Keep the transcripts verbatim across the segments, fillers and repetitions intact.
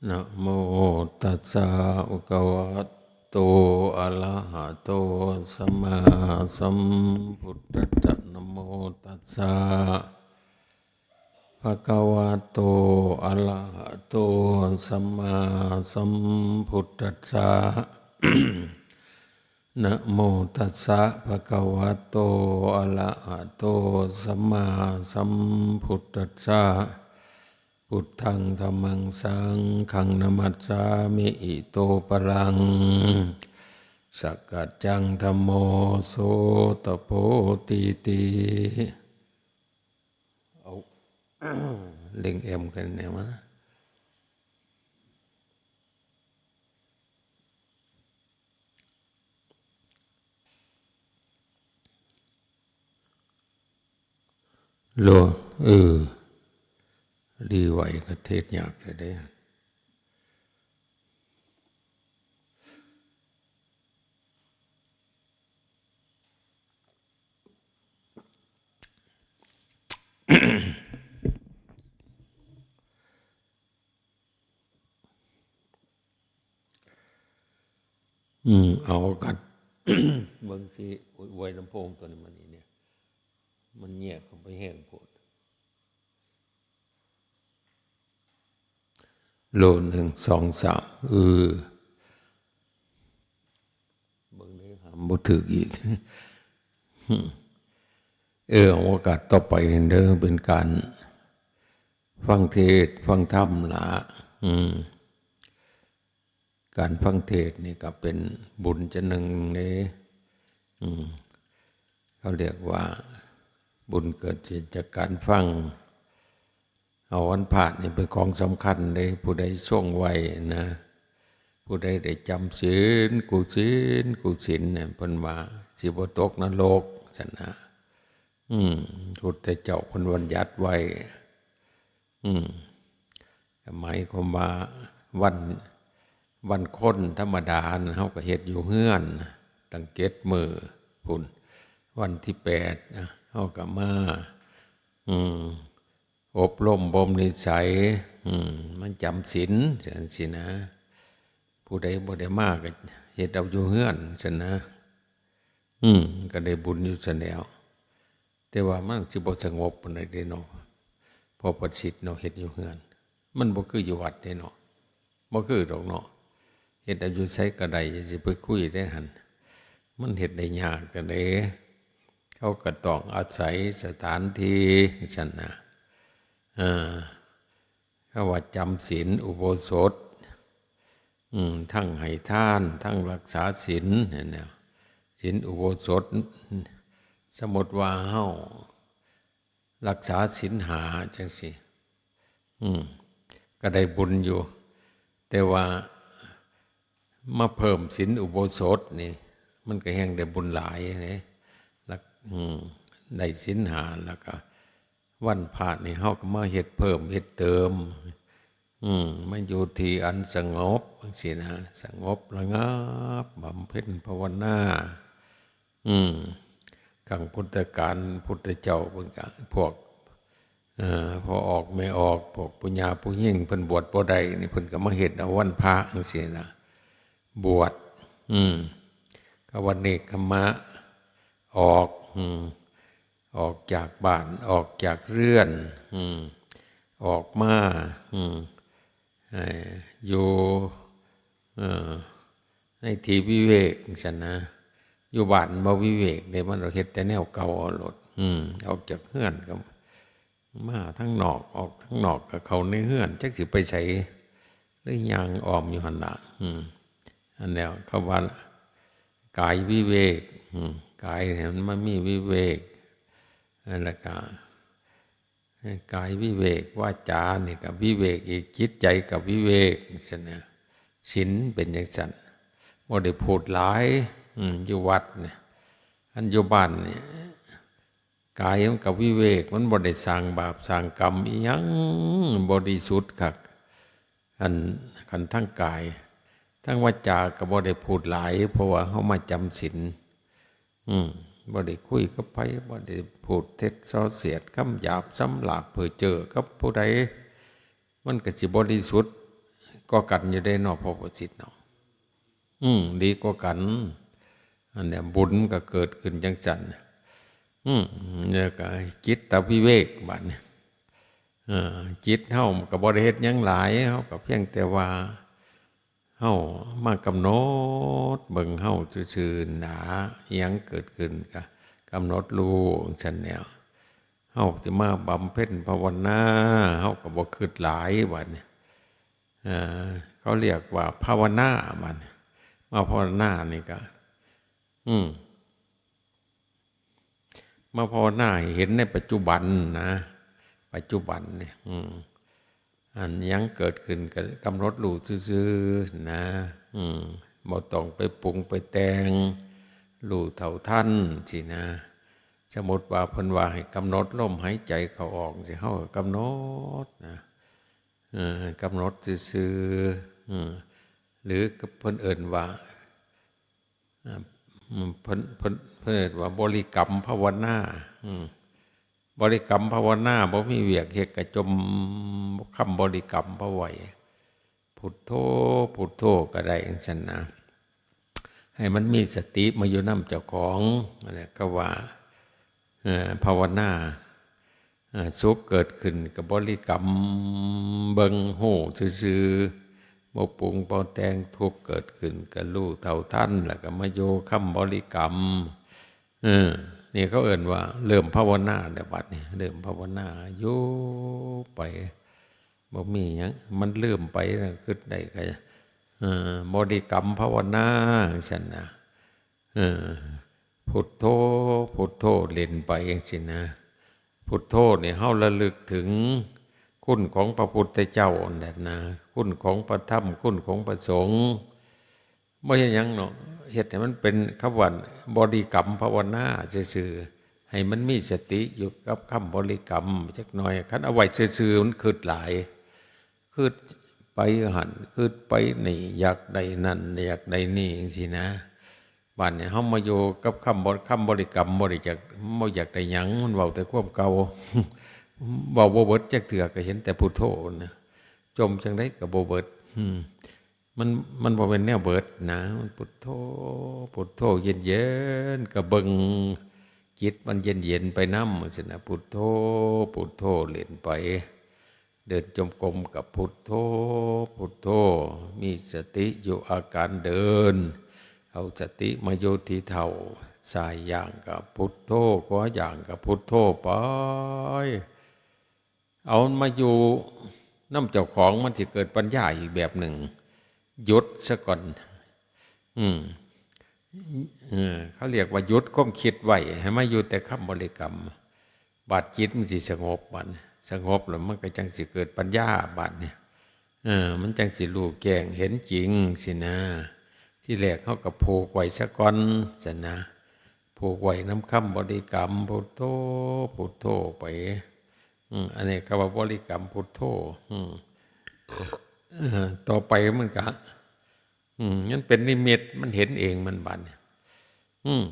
นะโมตัสสะ ภะคะวะโต อะระหะโต สัมมาสัมพุทธัสสะ นะโมตัสสะ ภะคะวะโต อะระหะโต สัมมาสัมพุทธัสสะ นะโมตัสสะ ภะคะวะโต อะระหะโต สัมมาสัมพุทธัสสะ พุทธัง ธัมมัง สังฆัง นะมัสสามิ อิโตปะรัง สักกัจจัง ธัมโม โสตะโพ ตีติ เอา เล็งแอมกันแนวมา โล เออ ดีไหวก็เทศยากแต่ได้ อืม เอากัด เบิ่งสิ โอ้ย ไว้ลำโพงตัวนี้มันนี่เนี่ย มันเงียบเข้าไปแห้งโพด โล หนึ่ง สอง สาม เออ เบิ่งได้หามบ่ถืกอีก เออ โอกาสต่อไปเด้อ เป็นการฟังเทศน์ ฟังธรรมละ อืม การฟังเทศน์นี่ก็เป็นบุญจะหนึ่งเด้ อืม เขาเรียกว่าบุญเกิดจากการฟัง เอาวันพระนี่เป็นของสำคัญเด้ ผู้ใดทรงไว้นะ ผู้ใดได้จำศีล กู้ศีล กู้ศีลเนี่ย เพิ่นว่าสิบ่ตกนรก ซั่นนะ อืม พุทธเจ้าเพิ่นบัญญัติไว้ อืม หมายความว่าวัน วันคนธรรมดานะ เฮาก็เฮ็ดอยู่เฮือน ตั้งเจ็ดมื้อพุ้น วันที่แปดนะ เฮาก็มา อืม อบรมบ่มนิสัย อืม มันจำศีล จั่งซี้นะ ผู้ใดบ่ได้มาก็เฮ็ดเอาอยู่เฮือน ซั่นนะ อืม ก็ได้บุญอยู่ซั่นแหล้ว แต่ว่ามันสิบ่สงบปานใดเด้เนาะ เพราะประสิทธิ์เนาะ เฮ็ดอยู่เฮือน มันบ่คืออยู่วัดเด้เนาะ บ่คือดอกเนาะ เฮ็ดเอาอยู่ไสก็ได้ อย่าสิไปคุยได้หั่น มันเฮ็ดได้ยากจั่งใด เขาก็ต้องอาศัยสถานที่ ซั่นนะ เออ เขาว่าจำศีลอุโบสถ อืม ทั้งให้ทาน ทั้งรักษาศีล นั่นแหละ ศีลอุโบสถ สมมติว่าเฮารักษาศีลห้าจั่งซี้ อืม ก็ได้บุญอยู่ แต่ว่ามาเพิ่มศีลอุโบสถนี่ มันก็แฮ่งได้บุญหลายเด้ แล้ว อืม ได้ศีลห้า แล้วก็วันพระนี่เฮาก็มาเฮ็ดเพิ่มเฮ็ดเติม อืม มาอยู่ที่อันสงบจั่งซี้นะ สงบระงับบำเพ็ญภาวนา อืม ครั้งพุทธกาลพุทธเจ้าเพิ่นก็พวก เอ่อ พ่อออกแม่ออก พวกปู่ย่าปู่ยิ่งเพิ่นบวชบ่ได้นี่ เพิ่นก็มาเฮ็ดเอาวันพระจั่งซี้นะ บวช อืม ก็วันเนกขัมมะ ออก อืม ออกจากบ้าน ออกจากเรือน อืม ออกมา อืม เอ่อ อยู่ เอ่อ ในที่วิเวกจั่งซี้นะ อยู่บ้านบ่วิเวกเด้ มันเฮ็ดแต่แนวเก่าเอาโลด อืม ออกจากเฮือนก็มาทางนอก ออกทางนอกก็เข้าในเฮือน จักสิไปไส เลยย่างอ้อมอยู่หั่นล่ะ อืม อันแล้วเขาว่ากายวิเวก อืม กายเนี่ยมันมามีวิเวก แล้วก็ กายวิเวก วาจานี่ก็วิเวกอีก จิตใจก็วิเวก ซั่นนะ ศีลเป็นจั่งซั้น บ่ได้พูดหลาย อืม อยู่วัดเนี่ย อันอยู่บ้านนี่ กายมันก็วิเวก มันบ่ได้สร้างบาปสร้างกรรมอิหยัง บริสุทธิ์คัก อัน คันทางกาย ทางวาจาก็บ่ได้พูดหลาย เพราะว่าเฮามาจำศีล อืม บ่ได้คุยกับไผ บ่ได้พูดเท็จส่อเสียด คำหยาบซำหลาบเพ้อเจ้อกับผู้ใด มันก็สิบริสุทธิ์ กว่ากันอยู่เด้เนาะ พระประสิทธิ์เนาะ อืม ดีกว่ากัน อันเนี้ยบุญมันก็เกิดขึ้นจังซั่น อืม แล้วก็จิตตวิเวกบัดนี้ เออ จิตเฮาก็บ่ได้เฮ็ดหยังหลาย เฮาก็เพียงแต่ว่า เฮามากำหนดเบิ่งเฮาซื่อๆ นะ อิหยังเกิดขึ้นก็กำหนดรู้จั่งซั้นแหล้ว เฮาสิมาบำเพ็ญภาวนา เฮาก็บ่คิดหลายบัดนี้ เอ่อ เขาเรียกว่าภาวนาบัดนี้ มาภาวนานี่ก็ อืม มาภาวนาให้เห็นในปัจจุบันนะ ปัจจุบันเนี่ย อืม อันหยังเกิดขึ้นก็กำหนดรู้ซื่อๆ นะ อืม บ่ต้องไปปรุงไปแต่ง รู้เท่าทันสินะ สมมุติว่าเพิ่นว่าให้กำหนดลมหายใจเข้าออกสิ เฮาก็กำหนดนะ เออ กำหนดซื่อๆ อืม หรือเพิ่นเอิ้นว่า อ่า อืม เพิ่น เพิ่น เพิ่นเอิ้นว่าบริกรรมภาวนา อืม บริกรรมภาวนา บ่มีเวียกเฮ็ด ก็จ่มคำบริกรรมเอาไว้ พุทโธ พุทโธ ก็ได้จั่งซั้นนะ ให้มันมีสติมาอยู่นำเจ้าของ นั่นแหละเขาว่า เอ่อ ภาวนา เอ่อ สุขเกิดขึ้นก็บริกรรมเบิ่ง ฮู้ซื่อๆ บ่ปรุงบ่แต่ง ทุกข์เกิดขึ้นก็รู้เท่าทัน แล้วก็มาอยู่คำบริกรรม เออ นี่เขาเอิ้นว่าเริ่มภาวนาแล้วบัดนี้ เริ่มภาวนาอยู่ไป บ่มีหยัง มันลืมไปนะ คิดได้ก็ เออ บริกรรมภาวนาจั่งซั้นนะ เออ พุทโธ พุทโธ เล่นไปจั่งซี้นะ พุทโธนี่เฮาระลึกถึงคุณของพระพุทธเจ้านั่นแหละนะ คุณของพระธรรม คุณของพระสงฆ์ บ่เฮ็ดหยังเนาะ เฮ็ดให้มันเป็นคำว่าบริกรรมภาวนาซื่อๆ ให้มันมีสติอยู่กับคำบริกรรมจักหน่อย คันเอาไว้ซื่อๆ มันคิดหลาย คิดไปหั่น คิดไปนี่ อยากได้นั่น อยากได้นี่จั่งซี้นะ บัดนี้เฮามาอยู่กับคำบริ- คำบริกรรม บ่ได้อยาก บ่อยากได้หยัง มันเว้าแต่ความเก่า เว้าบ่เบิดจักเทื่อ ก็เห็นแต่พุทโธนะ จ่มจั่งใดก็บ่เบิด อืม มัน มันบ่แม่นแนวเบิดนะ มันพุทโธ พุทโธ เย็นๆ ก็เบิ่งจิตมันเย็นๆ ไปนำจั่งซี้นะ พุทโธ พุทโธ เล่นไป เดินจงกรมก็พุทโธ พุทโธ มีสติอยู่อาการเดิน เอาสติมาอยู่ที่เท้า ซ้ายย่างก็พุทโธ ขวาย่างก็พุทโธไป เอามันมาอยู่นำเจ้าของ มันสิเกิดปัญญาอีกแบบหนึ่ง หยุดซะก่อน อืม เออ เขาเรียกว่าหยุดความคิดไว้ ให้มาอยู่แต่คำบริกรรม บัดจิตมันสิสงบ บัดสงบแล้วมันก็จั่งสิเกิดปัญญา บัดเนี่ย เออ มันจั่งสิรู้แจ้งเห็นจริงสินะ ที่แรกเขาก็ผูกไว้ซะก่อนซั่นนะ ผูกไว้นำคำบริกรรม พุทโธ พุทโธ ไป อืม อันนี้เขาว่าบริกรรมพุทโธ อืม เอ่อ ต่อไปมันก็ อืม มันเป็นนิมิต มันเห็นเองมันบัดเนี่ย อืม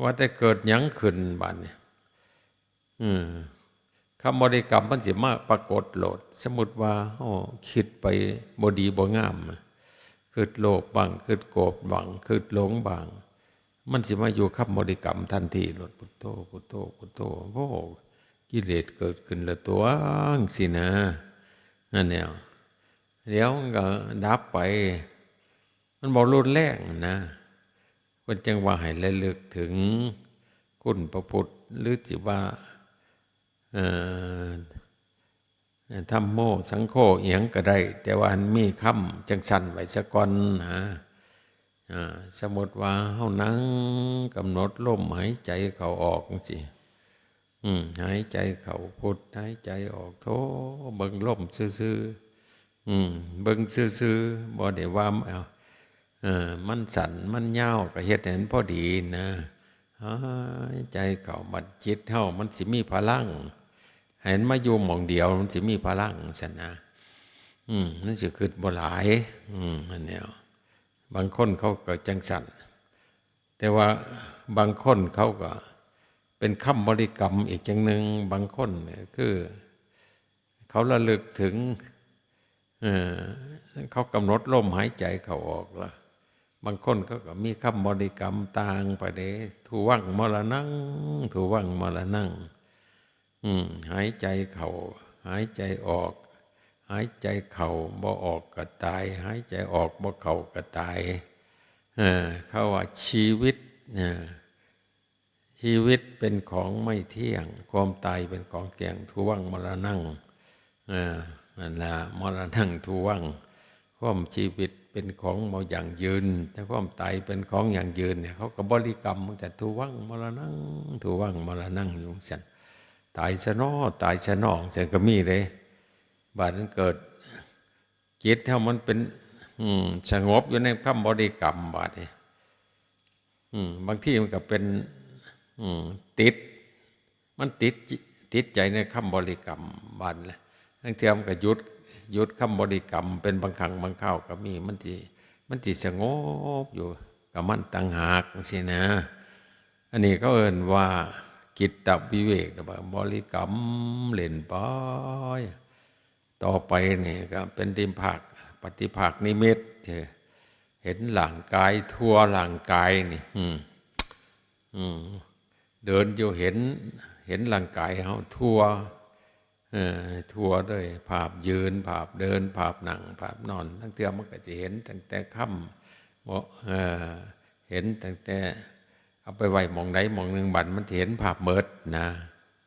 ว่าแต่เกิดหยังขึ้นบัดเนี่ย อืม คำบริกรรมมันสิมาปรากฏโลด สมมุติว่าเฮาคิดไปบ่ดีบ่งาม คิดโลภบ้าง คิดโกรธบ้าง คิดหลงบ้าง มันสิมาอยู่คำบริกรรมทันทีโลด พุทโธ พุทโธ พุทโธ โอ้ กิเลสเกิดขึ้นแล้วตัวจั่งซี้นะ นั่นแหละ เดี๋ยวมันก็ดับไป มันบ่รุนแรงนะ เพิ่นจั่งว่าให้ระลึกถึงคุณพระพุทธ หรือสิว่า เอ่อ ธัมโม สังโฆ อิหยังก็ได้ แต่ว่าอันมีคำจั่งซั้นไว้ซะก่อนนะ อ่า สมมุติว่าเฮานั่งกำหนดลมหายใจเข้าออกจั่งซี้ อืม หายใจเข้าพุท หายใจออกโธ เบิ่งลมซื่อๆ อืม เบิ่งซื่อๆ บ่ได้ว่า เอ้า เออ มันสั้น มันยาว ก็เฮ็ดให้มันพอดีนะ หายใจเข้า บัดจิตเฮามันสิมีพลัง ให้มันมาอยู่หม่องเดียว มันสิมีพลังซั่นนะ อืม มันสิคิดบ่หลาย อืม อันเนี้ย บางคนเขาก็จั่งซั้น แต่ว่าบางคนเขาก็เป็นคำบริกรรมอีกจั่งหนึ่ง บางคนเนี่ยคือ เขาระลึกถึง เออ เขากำหนดลมหายใจเข้าออกละ บางคนเขาก็มีคำบริกรรมต่างไปเด้ ทุวังมรณัง ทุวังมรณัง อืม หายใจเข้า หายใจออก หายใจเข้าบ่ออกก็ตาย หายใจออกบ่เข้าก็ตาย เออ เขาว่าชีวิตเนี่ย ชีวิตเป็นของไม่เที่ยง ความตายเป็นของเที่ยง ทุวังมรณัง เออ นั่นละ มรณัง ทุวัง ความชีวิตเป็นของบ่ยั่งยืน แต่ความตายเป็นของยั่งยืนเนี่ย เขาก็บริกรรมมันจะ ทุวังมรณัง ทุวังมรณัง อยู่ซั่น ตายซะน้อ ตายซะน้อ ซั่นก็มีเด้ บาดนั้นเกิด จิตเฮามันเป็น อืม สงบอยู่ในคำบริกรรม บาดนี้ อืม บางทีมันก็เป็น อืม ติด มันติดจิ- ติดใจในคำบริกรรม บาดนี้ บางเทื่อมันก็หยุด หยุดคำบริกรรม เป็นบางครั้งบางคราวก็มี มันสิ- มันสิสงบอยู่กับมันต่างหากจั่งซี้นะ อันนี้เขาเอิ้นว่าจิตตวิเวก หรือว่าบริกรรมเล่นไป ต่อไปนี่ก็เป็นฏิภาค ปฏิภาคนิมิต คือเห็นร่างกาย ทั่วร่างกายนี่ อืม อืม เดินอยู่เห็น เห็นร่างกายเฮาทั่ว เออ ทั่วด้วยภาพยืน ภาพเดิน ภาพนั่ง ภาพนอน ลางเทื่อมันก็จะเห็นตั้งแต่ค่ำ บ่- เออ เห็นตั้งแต่ เอาไปไว้หม่องใดหม่องหนึ่ง บาดมันจะเห็นภาพหมดนะ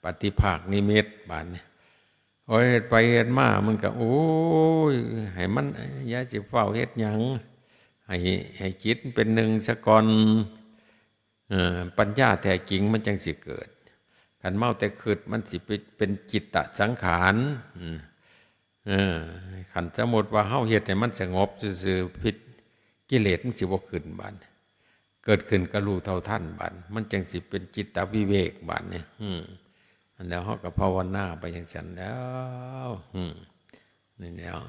ปฏิภาคนิมิต บาดนี้ โอ้ย เฮ็ดไปเฮ็ดมามันก็ โอ้ย ให้มัน อย่าสิฟ้าวเฮ็ดหยัง ให้- ให้จิตเป็นหนึ่งซะก่อน เออ ปัญญาแท้จริงมันจั่งสิเกิด คันมัวแต่คิดมันสิไปเป็นจิตตสังขาร อืม เออ คันสมมุติว่าเฮาเฮ็ดให้มันสงบซื่อๆ ผิด กิเลสมันสิบ่ขึ้น บาดนี้ เกิดขึ้นก็รู้เท่าทัน บาดนี้ มันจั่งสิเป็นจิตตวิเวก บาดนี้ อืม อันแล้วเฮาก็ภาวนาไปจั่งซั่นแล้ว อืม นี่แหล้ว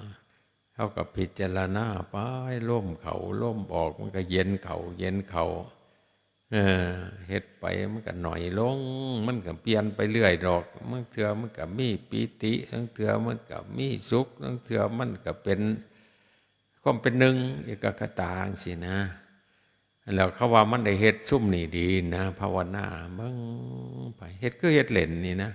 เฮาก็พิจารณาไป ลมเข้า ลมออก มันก็เย็นเข้า เย็นเข้า เออ เฮ็ดไปมันก็หน่อยลง มันก็เปลี่ยนไปเรื่อยดอก บางเทื่อมันก็มีปีติ บางเทื่อมันก็มีสุข บางเทื่อมันก็เป็น ความเป็นหนึ่ง เอกัคคตาจั่งซี้นะ แล้วเขาว่ามันได้เฮ็ดซุมนี่ดีนะ ภาวนา เบิ่งไป เฮ็ดคือเฮ็ดเล่นนี่นะ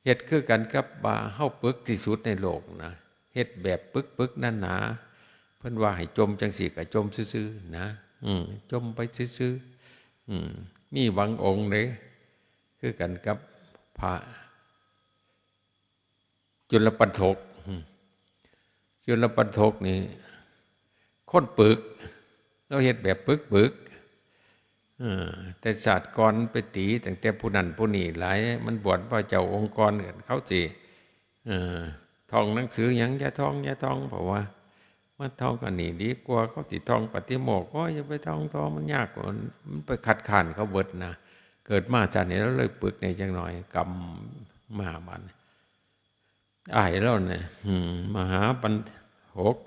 เฮ็ดคือกันกับว่าเฮาปึกที่สุดในโลกนะ เฮ็ดแบบปึกๆ หนาๆ เพิ่นว่าให้จ่มจั่งซี้ก็จ่มซื่อๆ นะ อืม จ่มไปซื่อๆ อืม มีบางองค์เด้ คือกันกับพระจุลปันถก อืม จุลปันถกนี่ คนปึก ลาวเฮ็ดแบบปึกๆ เออ แต่ชาติก่อนไปตีตั้งแต่ผู้นั้นผู้นี้หลาย มันบวชพระเจ้าองค์กรกัน เขาสิ เออ ท่องหนังสือหยัง อย่าท่อง อย่าท่อง เพราะว่า มาท่องอันนี้ดีกว่า เขาสิท่องปาฏิโมกข์ โอ้ย อย่าไปท่อง ท่อง มันยาก มันไปคัดค้านเขาเบิดนะ เกิดมาชาตินี้ลาวเลยปึกแหน่จักหน่อย กรรมมาบาดนี้ อ้ายลาวเนี่ย อืม มหาปันถก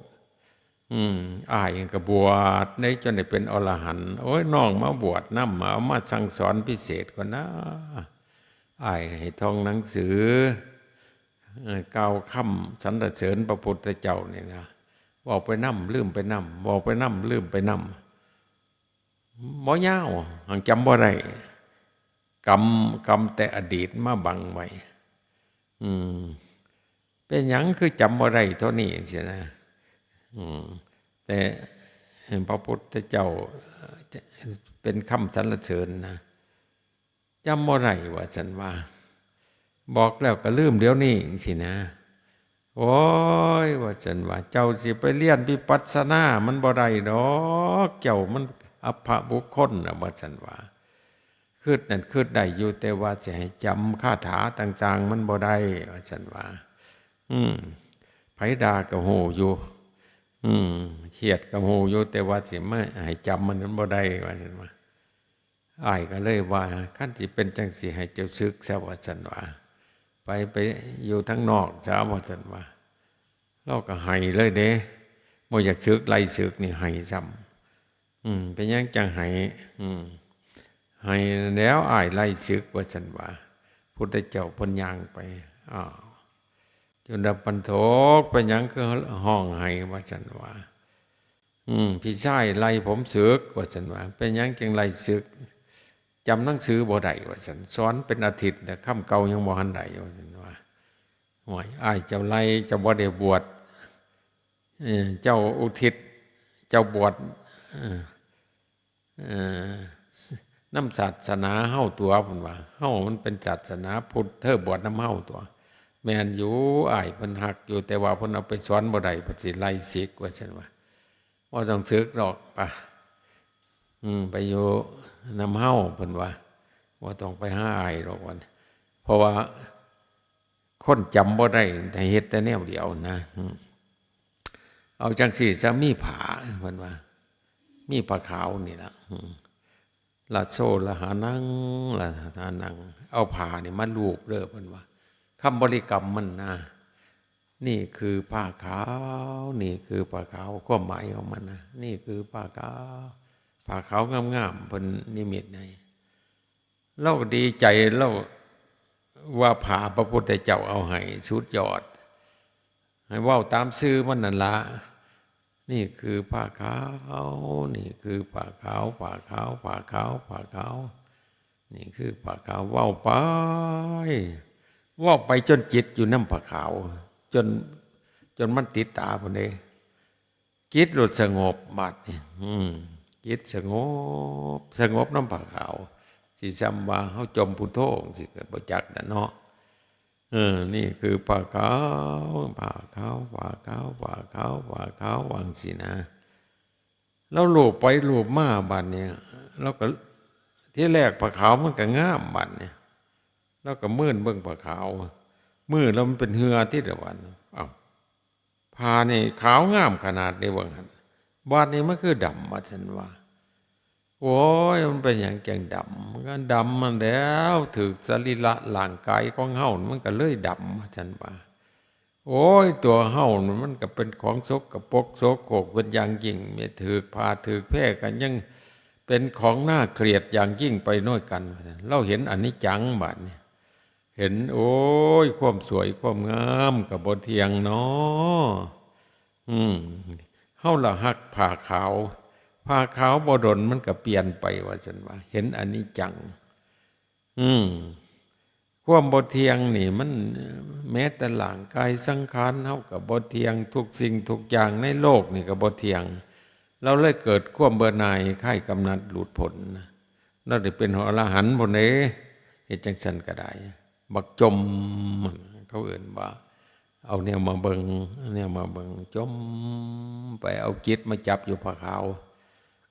อืม อ้ายก็บวชได้จนได้เป็นอรหันต์ โอ้ย น้องมาบวชนำ เอามาสั่งสอนพิเศษก่อนนะ อ้ายให้ท่องหนังสือ เอ่อ กล่าวคำสรรเสริญพระพุทธเจ้านี่นะ เว้าไปนำ ลืมไปนำ เว้าไปนำ ลืมไปนำ บ่ยาว หังจำบ่ได้ กำ- กำแต่อดีตมาบังไว้ อืม เป็นหยังคือจำบ่ได้เท่านี้จั่งซี้นะ อืม แต่พระพุทธเจ้า เป็นคำสรรเสริญนะ จำบ่ได้ว่าซั่นว่า บอกแล้วก็ลืมเดี๋ยวนี้จั่งซี้นะ โอ้ย ว่าซั่นว่า เจ้าสิไปเรียนวิปัสสนามันบ่ได้ดอก เจ้ามันอัปปะบุคคลน่ะ ว่าซั่นว่า คิดนั่นคิดได้อยู่ แต่ว่าสิให้จำคาถาต่างๆ มันบ่ได้ ว่าซั่นว่า อืม ไผด่าก็ฮู้อยู่ อืม เครียดก็ฮู้อยู่ แต่ว่าสิมาให้จำมัน มันบ่ได้ ว่าซั่นว่า อ้ายก็เลยว่า คันสิเป็นจั่งซี้ ให้เจ้าสึกซะ ว่าซั่นว่า ไป- ไปอยู่ทางนอกซะ ว่าซั่นว่า ลาวก็ไห้เลยเด้ บ่อยากสึก ไล่สึกนี่ไห้ซ้ำ อืม เป็นหยังจั่งไห้ อืม ไห้แล้ว อ้ายไล่สึก ว่าซั่นว่า พุทธเจ้าเพิ่นย่างไป อ้าว จุลปัณโฑ เป็นหยังคือฮ้องไห้ ว่าซั่นว่า อืม พี่ชายไล่ผมสึก ว่าซั่นว่า เป็นหยังจึงไล่สึก จำหนังสือบ่ได้ ว่าซั่น สอนเป็นอาทิตย์แล้ว คำเก่ายังบ่ทันได้ ว่าซั่นว่า โอ้ย อ้ายเจ้าไล่ เจ้าบ่ได้บวช เออ เจ้าอุทิศ เจ้าบวช เออ เอ่อ นำศาสนาเฮาตั๋ว เพิ่นว่า เฮามันเป็นศาสนาพุทธ เธอบวชนำเฮาตั๋ว แม่นอยู่ อ้ายเพิ่นฮักอยู่ แต่ว่าเพิ่นเอาไปสอนบ่ได้ เพิ่นสิไล่สึก ว่าซั่นว่า บ่ต้องสึกดอก ไป อืม ไปอยู่นำเฮา เพิ่นว่า บ่ต้องไปหาอ้ายดอก ว่า เพราะว่า คนจำบ่ได้ ให้เฮ็ดแต่แนวเดียวนะ อืม เอาจั่งซี้ซะ มีผ้า เพิ่นว่า มีผ้าขาวนี่ล่ะ อืม ละโสละหานัง ละหานัง เอาผ้านี่มาลูบเด้อ เพิ่นว่า คำบริกรรมมันนะ นี่คือผ้าขาว นี่คือผ้าขาว ความหมายของมันนะ นี่คือผ้าขาว ผ้าขาวงามๆ เพิ่นนิมิตให้ เราก็ดีใจ เราว่าผ้าพระพุทธเจ้าเอาให้ สุดยอด ให้เว้าตามชื่อมันนั่นละ นี่คือผ้าขาว นี่คือผ้าขาว ผ้าขาว ผ้าขาว ผ้าขาว นี่คือผ้าขาว เว้าไป เว้าไปจนจิตอยู่นำผ้าขาว จน จนมันติดตาพุ้นเด้ จิตหลุดสงบบัดนี่ อืม จิตสงบ สงบนำผ้าขาว สิซ้ำว่าเฮาจมพุทโธจั่งซี้ก็บ่จักน่ะเนาะ เออ นี่คือผ้าขาว ผ้าขาว ผ้าขาว ผ้าขาว ผ้าขาว ว่าจั่งซี้นะ ลาวลูบไปลูบมาบัดเนี่ย ลาวก็ ทีแรกผ้าขาวมันก็งามบัดเนี่ย ลาวก็มืนเบิ่งผ้าขาว มืนแล้วมันเป็นเหื่อติละบัด เอ้า ผ้านี่ขาวงามขนาดนี้ว่าหั่น บาดนี้มันคือดำ ว่าซั่นว่า โอ้ย มันเป็นหยังจั่งดำ มันก็ดำนั่นแหล้ว ถืกสรีระร่างกายของเฮา มันก็เลยดำ ว่าซั่นว่า โอ้ย ตัวเฮามันก็เป็นของสกปรกโสโครกเป็นอย่างยิ่ง แม้ถืกผ้าถืกแพรก็ยังเป็นของน่าเกลียดอย่างยิ่งไปน้อยกัน ลาวเห็นอนิจจังบาดนี้ เห็น โอ้ย ความสวยความงามก็บ่เที่ยงน้อ อืม เฮาละฮักผ้าขาว ผ้าขาวบ่ดนมันก็เปลี่ยนไป ว่าซั่นว่า เห็นอนิจจัง อืม ความบ่เที่ยงนี่มัน แม้แต่ร่างกายสังขารเฮาก็บ่เที่ยง ทุกสิ่งทุกอย่างในโลกนี่ก็บ่เที่ยง ลาวเลยเกิดความเบื่อหน่ายคลายกำหนัดหลุดพ้นนะ ลาวได้เป็นอรหันต์พุ้นเด้ เฮ็ดจั่งซั้นก็ได้ บักจ่ม เขาเอิ้นว่า เอาแนวมาเบิ่ง เอาแนวมาเบิ่ง จ่มไป เอาจิตมาจับอยู่ผ้าขาว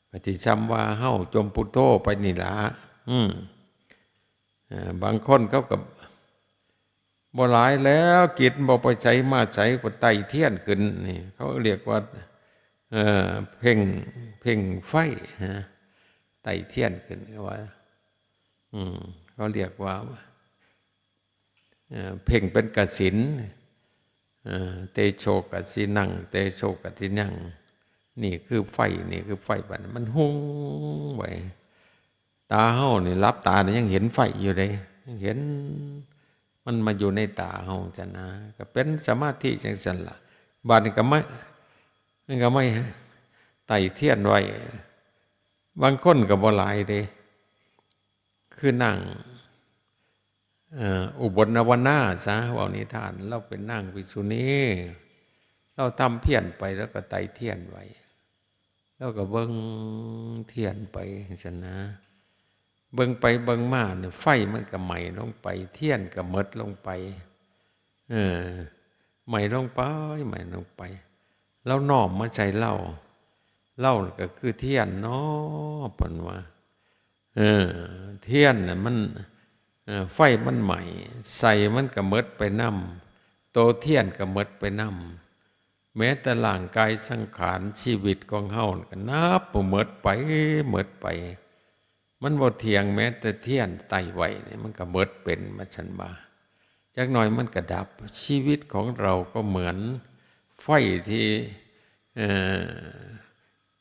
ก็สิซ่ำว่าเฮาจ่มพุทโธไปนี่ล่ะ อืม เอ่อ บางคนเขาก็บ่หลายแล้ว จิตบ่ไปไสมาไส ก็ไต่เทียนขึ้น นี่ เขาเรียกว่า เอ่อ เพ่ง เพ่งไฟนะ ไต่เทียนขึ้น เขาว่า อืม เขาเรียกว่า เอ่อ เพ่งเป็นกสิณ เอ่อ เตโชกสิณัง เตโชกสิณัง นี่คือไฟ นี่คือไฟ บัดนี้มันหุงไว้ ตาเฮานี่หลับตานี่ยังเห็นไฟอยู่เด้ ยังเห็นมันมาอยู่ในตาเฮาจั่งนะ ก็เป็นสมาธิจั่งซั้นล่ะ บาดนี้ก็มา มันก็มาไต่เทียนไว้ บางคนก็บ่หลายเด้ คือนาง เอ่อ อุบลวรรณาซะ เว้านิทาน ลาวเป็นนางภิกษุณี ลาวทำเพียรไป ลาวก็ไต่เทียนไว้ ลาวก็เบิ่งเทียนไปจั่งซั้นนะ เบิ่งไปเบิ่งมาเนี่ย ไฟมันก็ไหม้ลงไป เทียนก็หมดลงไป เออ ไหม้ลงไป ไหม้ลงไป ลาวน้อมมาใส่ลาว ลาวก็คือเทียนเนาะ เพิ่นว่า เออ เทียนน่ะมัน เออ ไฟมันไหม้ ไส้มันก็หมดไปนำ โตเทียนก็หมดไปนำ แม้แต่ร่างกายสังขารชีวิตของเฮาก็นับบ่หมดไป หมดไป มันบ่เที่ยง แม้แต่เทียนไต้ไว้นี่มันก็หมดเป็น ว่าซั่นว่า จักหน่อยมันก็ดับ ชีวิตของเราก็เหมือนไฟที่ เอ่อ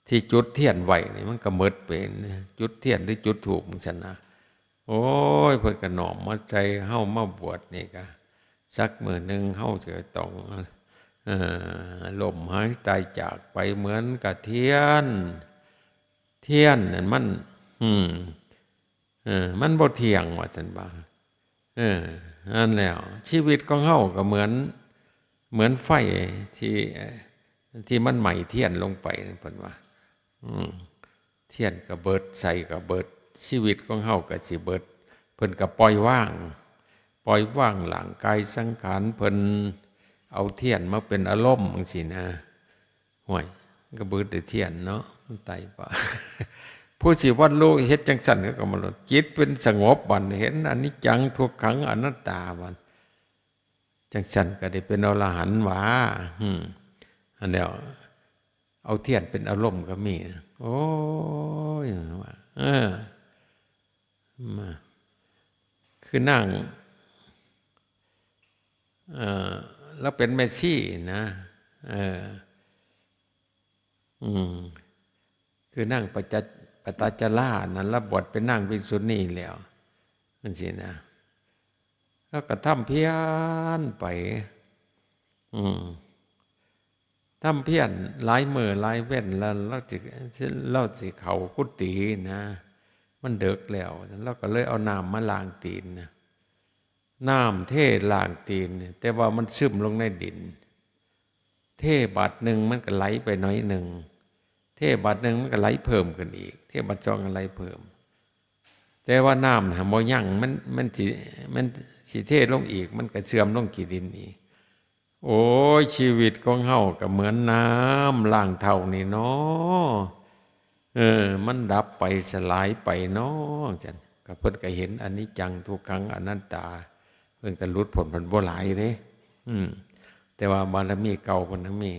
ที่จุดเทียนไว้นี่มันก็หมดเป็น จุดเทียนหรือจุดธูปจั่งซั้นนะ โอ้ย เพิ่นก็น้อมมาใส่เฮามาบวชนี่ก็ สักมื้อหนึ่งเฮาจะต้อง เอ่อ ล้มหายตายจากไปเหมือนกับเทียน เทียนนั่นมัน อืม เออ มันบ่เที่ยง ว่าซั่นว่า เออ นั่นแหล้ว ชีวิตของเฮาก็เหมือน เหมือนไฟที่ เอ่อ ที่มันไหม้เทียนลงไปนั่น เพิ่นว่า อืม เทียนก็เบิด ไส้ก็เบิด ชีวิตของเฮาก็สิเบิด เพิ่นก็ปล่อยวาง ปล่อยวางร่างกายสังขารเพิ่น เอาเทียนมาเป็นอารมณ์จั่งซี้นะ ห้วย ก็เบิดได้เทียนเนาะ มันไต่ปะ ผู้สิบรรลุเฮ็ดจั่งซั่นก็กำหนดจิตเป็นสงบบัดนี้ เห็นอนิจจังทุกขังอนัตตาบัด จั่งซั่นก็ได้เป็นอรหันต์หวา อืม อันเดียว เอาเทียนเป็นอารมณ์ก็มี โอ้ย ว่า เออ มา คือนาง เอ่อ ลาวเป็นแม่ชีนะ เออ อืม คือนางปะจัจ- ปะตาจารานั่น ลาวบวชเป็นนางภิกษุณีแล้ว จั่งซี้นะ ลาวก็ทำเพียรไป อืม ทำเพียรหลายมื้อหลายเว็นแล้ว ลาวสิ- ลาวสิเข้ากุฏินะ มันดึกแล้ว ลาวก็เลยเอาน้ำมาล้างตีนนะ น้ำเทล้างตีนเนี่ย แต่ว่ามันซึมลงในดิน เทบาดหนึ่งมันก็ไหลไปหน่อยหนึ่ง เทบาดหนึ่งมันก็ไหลเพิ่มขึ้นอีก เทบาดสองก็ไหลเพิ่ม แต่ว่าน้ำน่ะบ่ยั้ง มัน- มันสิ- มันสิเทลงอีก มันก็เสื่อมลงขี้ดินอีก โอ้ย ชีวิตของเฮาก็เหมือนน้ำล้างเถ้านี่เนาะ เออ มันดับไปสลายไปเนาะ จั่ง ก็เพิ่นก็เห็นอนิจจังทุกขังอนัตตา เพิ่นก็หลุดพ้น เพิ่นบ่หลายเด้ อืม แต่ว่าบารมีเก่าเพิ่นยังมี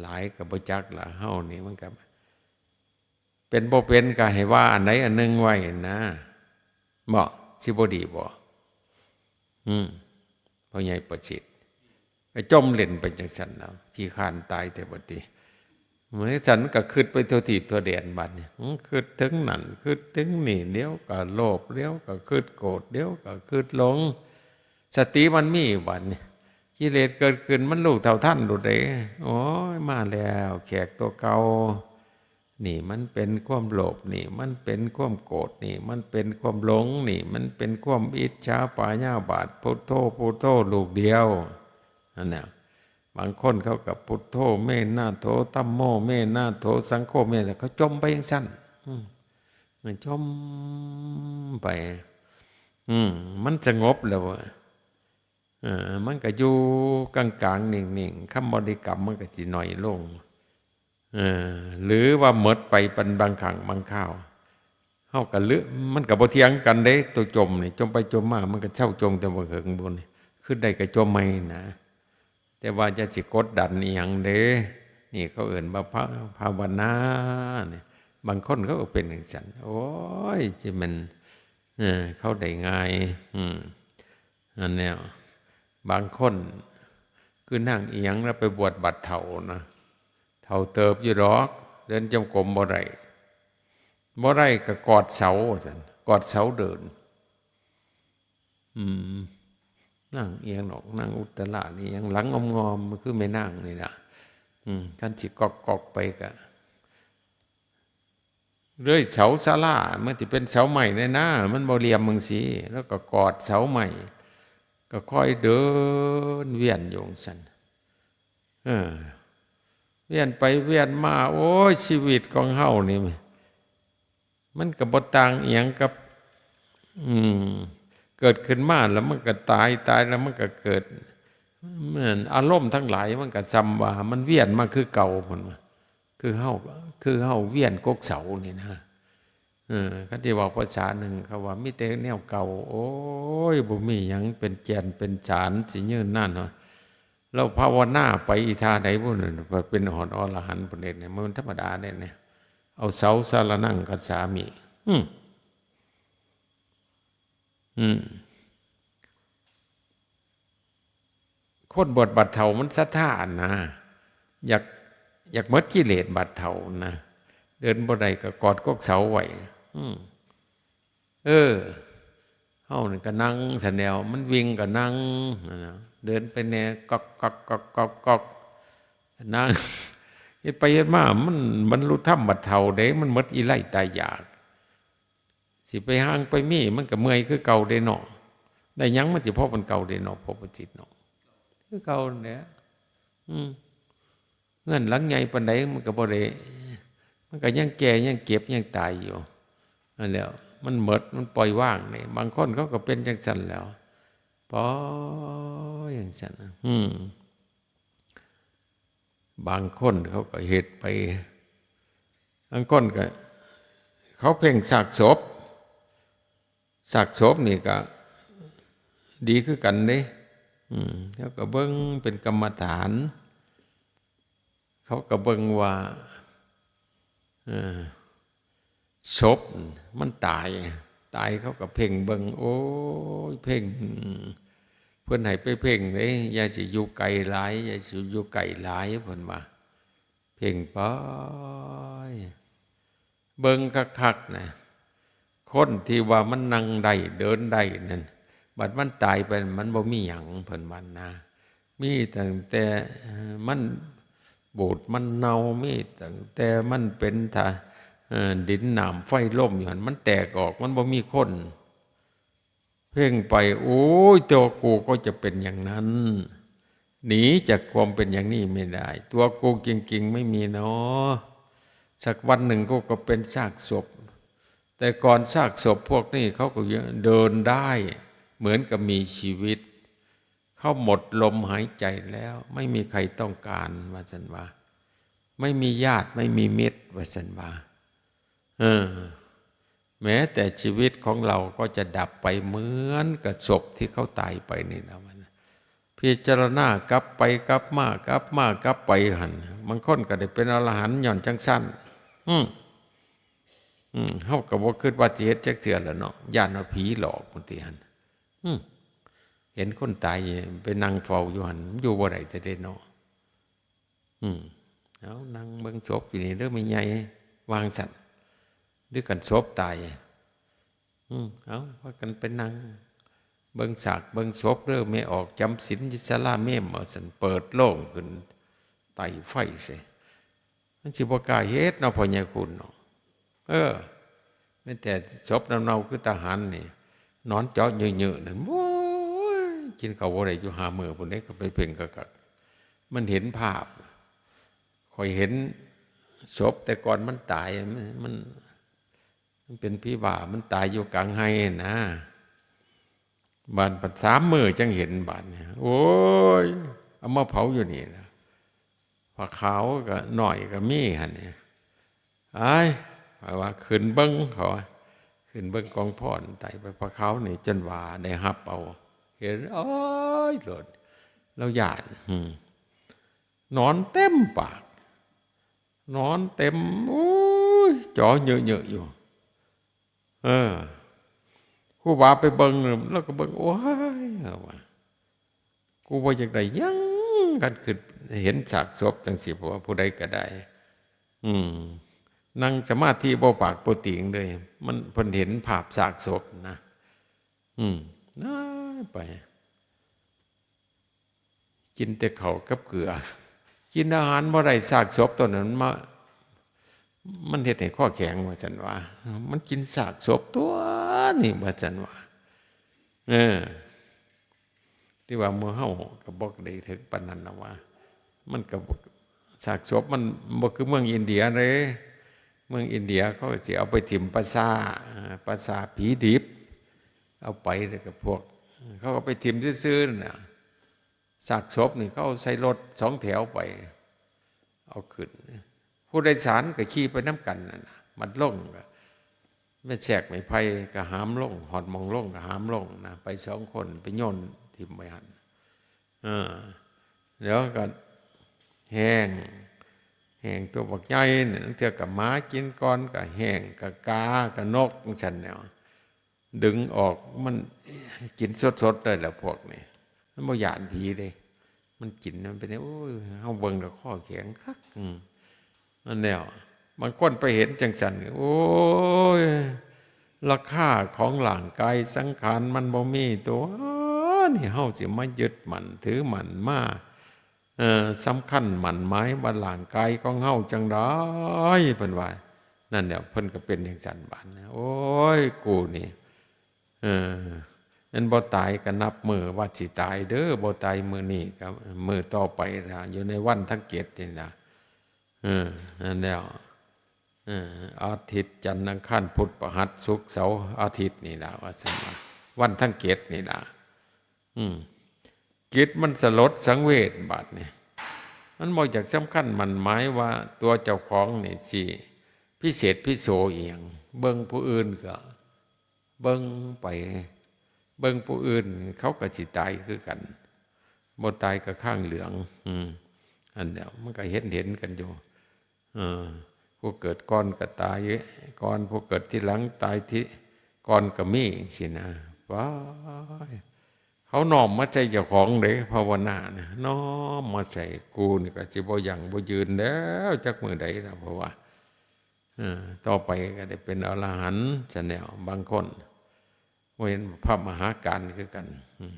หลายก็บ่จักละ เฮานี่มันก็ เป็นบ่เป็นก็ให้ว่าอันใดอันหนึ่งไว้นะ บ่ สิบ่ดีบ่ อืม พ่อใหญ่ประสิทธิ์ ก็จมเล่นไปจั่งซั่นแล้ว ขี้คร้านตายแต่บัดนี้ เหมือนจั่งซั่นมันก็คิดไปทั่วทีปทั่วแดนบัดนี้ อืม คิดถึงนั่น คิดถึงนี่ เดี๋ยวก็โลภ เดี๋ยวก็คิดโกรธ เดี๋ยวก็คิดหลง สติมันมีบัดนี้ กิเลสเกิดขึ้นมันรู้เท่าทันโลดเด้ โอ้ย มาแล้ว แขกตัวเก่า นี่มันเป็นความโลภ นี่มันเป็นความโกรธ นี่มันเป็นความหลง นี่มันเป็นความอิจฉาพยาบาท พุทโธ พุทโธ ลูกเดียว นั่นน่ะ บางคนเขาก็พุทโธ เมนาโถ ธัมโม เมนาโถ สังโฆ เมนา เขาจมไปจั่งซั่น อืม มันจมไป อืม มันสงบแล้วอะ เออ มันก็อยู่กลางๆ นิ่งๆ คำบริกรรมมันก็สิน้อยลง เออ หรือว่าหมดไปเป็นบางครั้งบางคราว เฮาก็ลืม มันก็บ่เที่ยงกันเด้ ตัวจมนี่ จมไปจมมา มันก็เซาจมแต่บ่เหิงบุญ คิดได้ก็จมใหม่นะ แต่ว่าอย่าสิกดดันอีหยังเด้ นี่เขาเอิ้นว่าภา- ภาวนาเนี่ย บางคนเขาก็เป็นจั่งซั่น โอ้ย สิแม่น เออ เขาได้ง่าย อืม อันเนี้ย บางคน คือนางอีหยังแล้วไปบวชบัดเฒ่านะ เฒ่าเติบอยู่ดอก เดินจงกรมบ่ได้ บ่ได้ก็กอดเสาว่าซั่น กอดเสาเดิน อืม นางอีหยังดอก นางอุตตรานี่ อีหยังหลังงอมๆ มันคือแม่นางนี่ล่ะ อืม คันสิก๊อกๆ ไปก็ เลื่อยเสาศาลา มันสิเป็นเสาไม้แน่นา มันบ่เหลี่ยมจั่งซี้ แล้วก็กอดเสาไม้ ก็ค่อยเดินเวียนอยู่จั่งซั่น เออ เวียนไปเวียนมา โอ้ย ชีวิตของเฮานี่ มันก็บ่ต่างอิหยังกับ อืม เกิดขึ้นมาแล้วมันก็ตาย ตายแล้วมันก็เกิด เหมือนอารมณ์ทั้งหลายมันก็ส่ำว่ามันเวียนมาคือเก่า เพิ่นว่า คือเฮา คือเฮาเวียนกกเสานี่นะ เออ คันสิเว้าภาษาหนึ่งเขาว่ามีแต่แนวเก่า โอ้ย บ่มีหยังเป็นแก่นเป็นสารสิยืนนานเนาะ ลาวภาวนาไปอีท่าใดบุ่น เป็นฮอดอรหันต์พุ้นเด้เนี่ย มันธรรมดาเด้เนี่ย เอาเสาสรณังคัจฉามิ อืม อืม คนบวชบัดเฒ่ามันศรัทธานะ อยาก อยากหมดกิเลสบัดเฒ่านะ เดินบ่ได้ก็กอดกกเสาไว้ อืม เออ ฮานี่ก็นั่งซั้นแหล้ว มันวิ่งก็นั่ง นั่นน่ะ เดินไปแหน่ ก๊อกก๊อกก๊อกก๊อกก๊อก นั่ง เฮ็ดไปเฮ็ดมา มันบรรลุธรรมบัดเฒ่าเด้ มันหมดอีไลตายอยาก สิไปหาไปมี มันก็เมื่อยคือเก่าเด้เนาะ ได้หยังมันสิพอปานเก่าเด้เนาะ พอปานจิตเนาะ คือเก่าเนี่ย อืม เฮือนหลังใหญ่ปานใดมันก็บ่ได้ มันก็ยังแก่ ยังเจ็บ ยังตายอยู่ นั่นแหละ มันหมด มันปล่อยวางนี่ บางคนเขาก็เป็นจั่งซั้นแหล้ว ปล่อยจั่งซั้น อืม บางคนเขาก็เฮ็ดไป บางคนก็ เขาเพ่งซากศพ ซากศพนี่ก็ดีคือกันเด้ อืม เขาก็เบิ่งเป็นกรรมฐาน เขาก็เบิ่งว่า เออ ศพมันตาย ตายเขาก็เพ่งเบิ่ง โอ้ย เพ่ง เพิ่นให้ไปเพ่งเด้ อย่าสิอยู่ไกลหลาย อย่าสิอยู่ใกล้หลาย เพิ่นว่า เพ่งไป เบิ่งคักๆ นะ คนที่ว่ามันนั่งได้ เดินได้นั่น บัดมันตายไป มันบ่มีหยัง เพิ่นว่านะ มีตั้งแต่ เอ่อ มันบูดมันเน่า มีตั้งแต่มันเป็นธา- เอ่อ ดินน้ำไฟลมอยู่หั่น มันแตกออก มันบ่มีคน เพ่งไป โอ้ย ตัวกูก็จะเป็นอย่างนั้น หนีจากความเป็นอย่างนี้ไม่ได้ ตัวกูจริงๆ ไม่มีเนาะ สักวันหนึ่งกูก็เป็นซากศพ แต่ก่อนซากศพพวกนี้เขาก็ยังเดินได้ เหมือนกับมีชีวิต เขาหมดลมหายใจแล้ว ไม่มีใครต้องการ ว่าซั่นว่า ไม่มีญาติ ไม่มีมิตร ว่าซั่นว่า เออ แม้แต่ชีวิตของเราก็จะดับไปเหมือนกับศพที่เขาตายไปนี่นะ มันพิจารณากลับไปกลับมา กลับมากลับไปหั่น บางคนก็ได้เป็นอรหันต์ย้อนจั่งซั้น อืม อืม เฮาก็บ่คิดว่าสิเฮ็ดจักเทื่อแล้วเนาะ ย้านว่าผีหลอกบางทีหั่น อืม เห็นคนตายไปนั่งเฝ้าอยู่หั่น อยู่บ่ได้แท้เด้เนาะ อืม เอานั่งเบิ่งศพอยู่นี่เด้อแม่ใหญ่ ว่าจั่งซั้น หรือคันศพตาย อืม เอาพากันไปนั่งเบิ่งซากเบิ่งศพเด้อ แม่ออกจำศีลอยู่ศาลาเมม ว่าซั่น เปิดโลงขึ้น ไต่ไฟใส่ มันสิบ่กล้าเฮ็ดเนาะ พ่อใหญ่คุณเนาะ เออ แม้แต่ศพเน่าๆ คือทหารนี่ นอนเจาะเยอะๆ นั่น โอ้ย กินข้าวบ่ได้อยู่ห้ามื้อพุ้นเด้ ก็ไปเพ่งคักๆ มันเห็นภาพ ข้อยเห็นศพแต่ก่อนมันตาย มัน มัน มันเป็นผีบ้า มันตายอยู่กลางไฮ่นะ บาด บาดสามมื้อจั่งเห็นบาดเนี่ย โอ้ย เอามาเผาอยู่นี่นะ ผ้าขาวก็น้อยก็มีหั่นนี่ อ้าย ข้อยว่าขึ้นเบิ่ง เขาว่า ขึ้นเบิ่งกองฟอน ไต่ไปผ้าขาวนี่ จนว่าได้ฮับเอา เห็น โอ้ย โลด ลาวย้าน อืม หนอนเต็มปาก หนอนเต็ม โอ้ย เจาะเยอะๆ อยู่ เออ ครูบาไปเบิ่ง แล้วก็เบิ่ง โอ้ย ว่า กูบ่อยากได้หยัง คันคิดเห็นซากศพจั่งซี้ เพราะว่าผู้ใดก็ได้ อืม นั่งสมาธิบ่ปากบ่ติงเลย มัน เพิ่นเห็นภาพซากศพนะ อืม น้อยไป กินแต่ข้าวกับเกลือ กินอาหารบ่ได้ ซากศพตัวนั้นมา มันเฮ็ดให้คอแข็ง ว่าซั่นว่า มันกินซากศพตัวนี่ ว่าซั่นว่า เออ ที่ว่าหมู่เฮาก็บ่ได้ถึงปานนั้นนะว่า มันก็บ่ ซากศพมันบ่คือเมืองอินเดียเด้ เมืองอินเดียเขาก็สิเอาไปถิ่มป่าช้า เอ่อ ป่าช้าผีดิบ เอาไปแล้วก็พวก เขาก็ไปถิ่มซื่อๆ นั่นน่ะ ซากศพนี่เขาเอาใส่รถสองแถวไป เอาขึ้น ผู้โดยสารก็ขี่ไปนำกันนั่นน่ะ บัดลงก็ แม่แซกไม้ไผ่ก็หามลง ฮอดหม่องลงก็หามลงนะ ไปสองคน ไปโยนถิ่มไว้หั่น เออ แล้วก็แห้ง แห้งตัวบักใหญ่เนี่ย ลางเทื่อก็หมากินก่อน ก็แห้ง ก็กา ก็นกจั่งซั้นแหล้ว ดึงออก มันกินสดๆ เลยแหละพวกนี้ มันบ่ย้านผีเด้ มันกิน มันเป็น โอ้ย เฮาเบิ่งแล้วคอแข็งคัก อืม นั่นแหล้ว บางคนไปเห็นจั่งซั้น โอ้ย ราคาของร่างกายสังขารมันบ่มีตัว นี่เฮาสิมายึดมั่นถือมั่นมา เอ่อ สำคัญมั่นหมายว่าร่างกายของเฮาจั่งใด เพิ่นว่า นั่นแหละ เพิ่นก็เป็นจั่งซั้นบาดนี้ โอ้ย กูนี่ เออ อันบ่ตายก็นับมื้อว่าสิตายเด้อ บ่ตายมื้อนี้ก็มื้อต่อไปล่ะ อยู่ในวันทั้งเจ็ดนี่ล่ะ เออ นั่นแหล้ว เออ อาทิตย์ จันทร์ อังคาร พุธ พฤหัส ศุกร์ เสาร์ อาทิตย์นี่ล่ะ ว่าซั่นว่า วันทั้งเจ็ดนี่ล่ะ อืม จิตมันสลดสังเวชบาดนี้ มันบ่อยากสำคัญมั่นหมายว่าตัวเจ้าของนี่สิพิเศษพิโสอีหยัง เบิ่งผู้อื่นก็เบิ่งไป เบิ่งผู้อื่นเขาก็สิตายคือกัน บ่ตายก็ข้างเหลือง อืม อันเดียวมันก็เห็นเห็นกันอยู่ เออ ผู้เกิดก่อนก็ตายก่อน ผู้เกิดทีหลังตายทีก่อนก็มีจั่งซี้นะ ว้าย เขาน้อมมาใส่เจ้าของเด้ ภาวนานะ น้อมมาใส่ กูนี่ก็สิบ่ยั่งบ่ยืนแล้ว จักมื้อใดแล้ว เพราะว่า เออ ต่อไปก็ได้เป็นอรหันต์ซะแล้ว บางคน บ่เห็นพระมหาการคือกัน อืม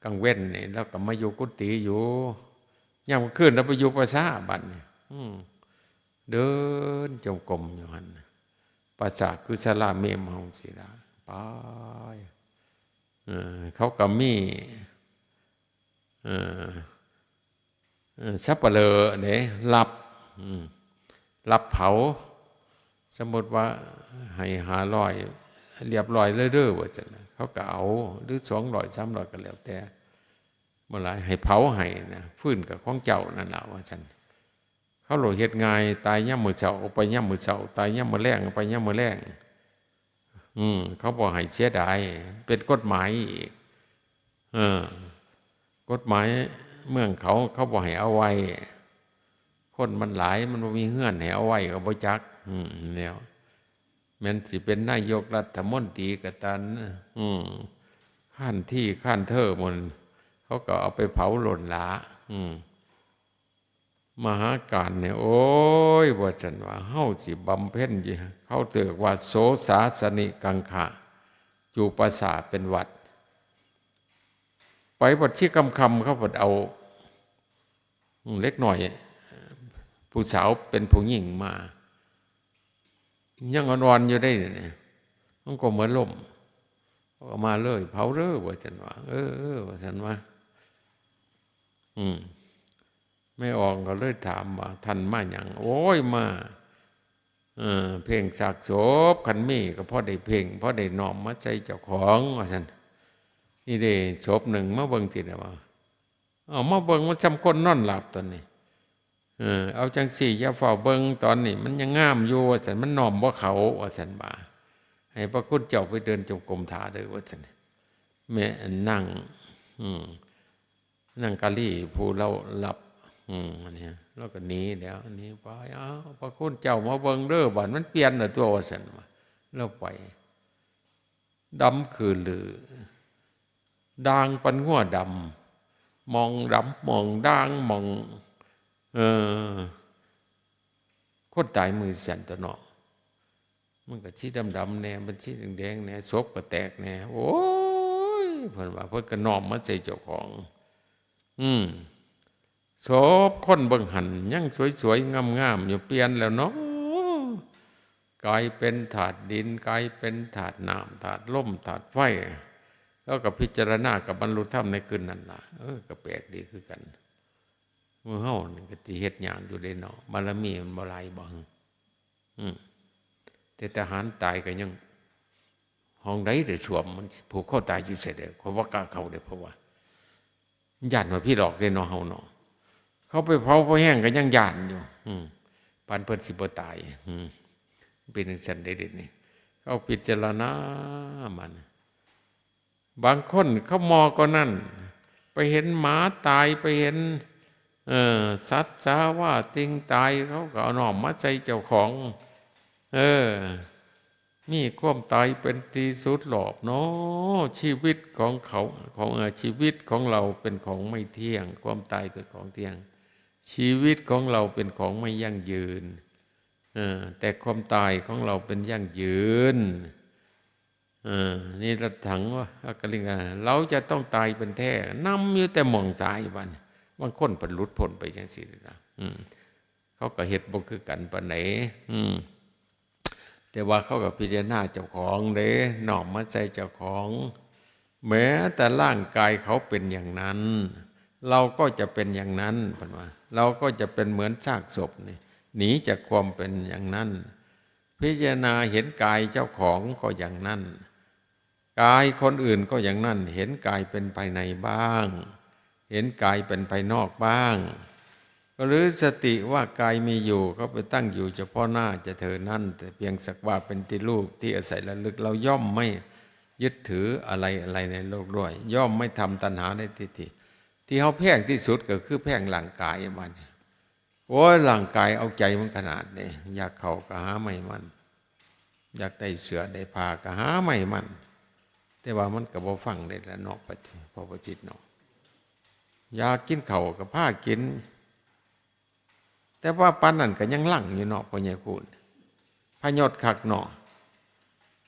กลางเว็นนี่ลาวก็มาอยู่กุฏิอยู่ ยามกลางคืนลาวไปอยู่ป่าช้าบัดนี้ อืม เดินจงกรมอยู่หั่น ป่าช้าคือศาลาเมมเฮาจั่งซี้ล่ะ ไป เออ เขาก็มี เออ เอ่อ สัปเหร่อเด้ รับ อืม รับเผา สมมุติว่าให้ห้าร้อย เรียบร้อยเลยเด้อ ว่าซั่นนะ เขาก็เอา หรือสองร้อย สามร้อย ก็แล้วแต่ บ่หลาย ให้เผาให้นะ ฟืนก็ของเจ้านั่นล่ะ ว่าซั่น เขาโลดเฮ็ดง่าย ตายยามมื้อเช้า ไปยามมื้อเช้า ตายยามมื้อแลง ไปยามมื้อแลง อืม เขาบ่ให้เสียดาย เป็นกฎหมายอีก เออ กฎหมายเมืองเขา เขาบ่ให้เอาไว้ คนมันหลาย มันบ่มีเฮือนให้เอาไว้ก็บ่จัก อืม แล้ว แม่นสิเป็นนายกรัฐมนตรีก็ตาม อืม คานทีคานเทอร์มัน เขาก็เอาไปเผาโลดล่ะ อืม มหาการเนี่ย โอ้ย ว่าซั่นว่า เฮาสิบำเพ็ญอยู่ เขาเรียกว่าโสสาสนิกังคะ อยู่ป่าช้าเป็นวัด ไปบัดซี่ค่ำๆ เขาบัดเอา อืม เด็กน้อย ผู้สาวเป็นผู้หญิงมา ยังอ่อนๆ อยู่ได้นี่ มันก็เหมือนลม เขาก็มาเลย เผาเด้อ ว่าซั่นว่า เออ เออ ว่าซั่นว่า อืม แม่อองก็เลยถามว่า ท่านมาหยัง โอ้ย มา เออ เพ่งซากศพ คันมีก็พอได้เพ่ง พอได้น้อมมาใส่เจ้าของ ว่าซั่น นี่เด้ ศพหนึ่ง มาเบิ่งติล่ะว่า เอามาเบิ่งมันส่ำคนนอนหลับตอนนี้ เออ เอาจั่งซี้ อย่าฟ้าวเบิ่งตอนนี้ มันยังงามอยู่ ว่าซั่น มันน้อมบ่เข้า ว่าซั่นว่า ให้พระคุณเจ้าไปเดินจงกรมถ่าเด้อ ว่าซั่น แม่นาง อืม นางกาลีผู้ลาวรับ อืม อันนี้ ลาวก็หนีแล้ว หนีไป อ้าว พระคุณเจ้ามาเบิ่งเด้อ บัดมันเปลี่ยนแล้วตัว ว่าซั่นว่า ลาวไป ดำคือลือ ด่างปานงัวดำ หม่องดำ หม่องด่าง หม่อง เออ คนตายมือสั่นตัวเนาะ มันก็สีดำๆ แหน่ มันสีแดงๆ แหน่ ศพก็แตกแหน่ โอ้ย เพิ่นว่า เพิ่นก็น้อมมาใส่เจ้าของ อืม ศพคนเบิ่งหั่นยังสวยๆ งามๆ อยู่ เปลี่ยนแล้วเนาะ กลายเป็นธาตุดิน กลายเป็นธาตุน้ำ ธาตุลม ธาตุไฟ แล้วก็พิจารณากับบรรลุธรรมในคืนนั้นล่ะ เออ ก็แปลกดีคือกัน มื้อเฮานี่ก็สิเฮ็ดยากอยู่เด้เนาะ บารมีมันบ่หลายบ่ อืม แต่ทหารตายก็ยัง ห้องใดเด้อ ส้วมมันผูกคอตายอยู่ไสเด้อ ข้อยบ่กล้าเข้าเด้อ เพราะว่าย้านว่าผีหลอกเด้เนาะ เฮาเนาะ เขาไปเผาพอแห้งก็ยังย้านอยู่ อืม ปานเพิ่นสิบ่ตาย อืม เป็นจั่งซั้นเด้เดี๋ยวนี้ เขาพิจารณามัน บางคนเขามอก็นั่น ไปเห็นหมาตาย ไปเห็น เอ่อ สัตว์สาว่าสิ่งตาย เขาก็เอาน้อมมาใส่เจ้าของ เออ มีความตายเป็นที่สุดรอบเนาะ ชีวิตของเขา ของ เอ่อ ชีวิตของเราเป็นของไม่เที่ยง ความตายเป็นของเที่ยง ชีวิตของเราเป็นของไม่ยั่งยืน เออ แต่ความตายของเราเป็นยั่งยืน เออ นิรถังวะ อัคคลิงกา เราจะต้องตายเป็นแท้ นำอยู่แต่หม่องตายบัดนี้ บางคนเพิ่นหลุดพ้นไปจังซี่นะ อืม เขาก็เฮ็ดบ่คือกันปานใด อืม แต่ว่าเขาก็พิจารณาเจ้าของเด้ น้อมมาใส่เจ้าของ แม้แต่ร่างกายเขาเป็นอย่างนั้น เราก็จะเป็นอย่างนั้น เพิ่นว่า เราก็จะเป็นเหมือนซากศพนี่ หนีจากความเป็นอย่างนั้น พิจารณาเห็นกายเจ้าของก็อย่างนั้น กายคนอื่นก็อย่างนั้น เห็นกายเป็นภายในบ้าง เห็นกายเป็นภายนอกบ้าง หรือสติว่ากายมีอยู่ ก็ไปตั้งอยู่เฉพาะหน้าจะเธอนั้น แต่เพียงสักว่าเป็นที่รูปที่อาศัยระลึก เราย่อมไม่ยึดถืออะไรอะไรในโลกด้วย ย่อมไม่ทำตัณหาในทิฏฐิ ที่เขาแพงที่สุดก็คือแพงร่างกายมัน โอ้ย ร่างกายเอาใจมันขนาดนี้ อยากเข้าก็หาไม่มัน อยากได้เสื้อได้ผ้าก็หาไม่มัน แต่ว่ามันก็บ่ฟังได้ละเนาะ พระ พระประสิทธิ์เนาะ อยากกินข้าวก็พากิน แต่ว่าปานนั้นก็ยังลังอยู่เนาะ พ่อใหญ่คูณ พยศคักเนาะ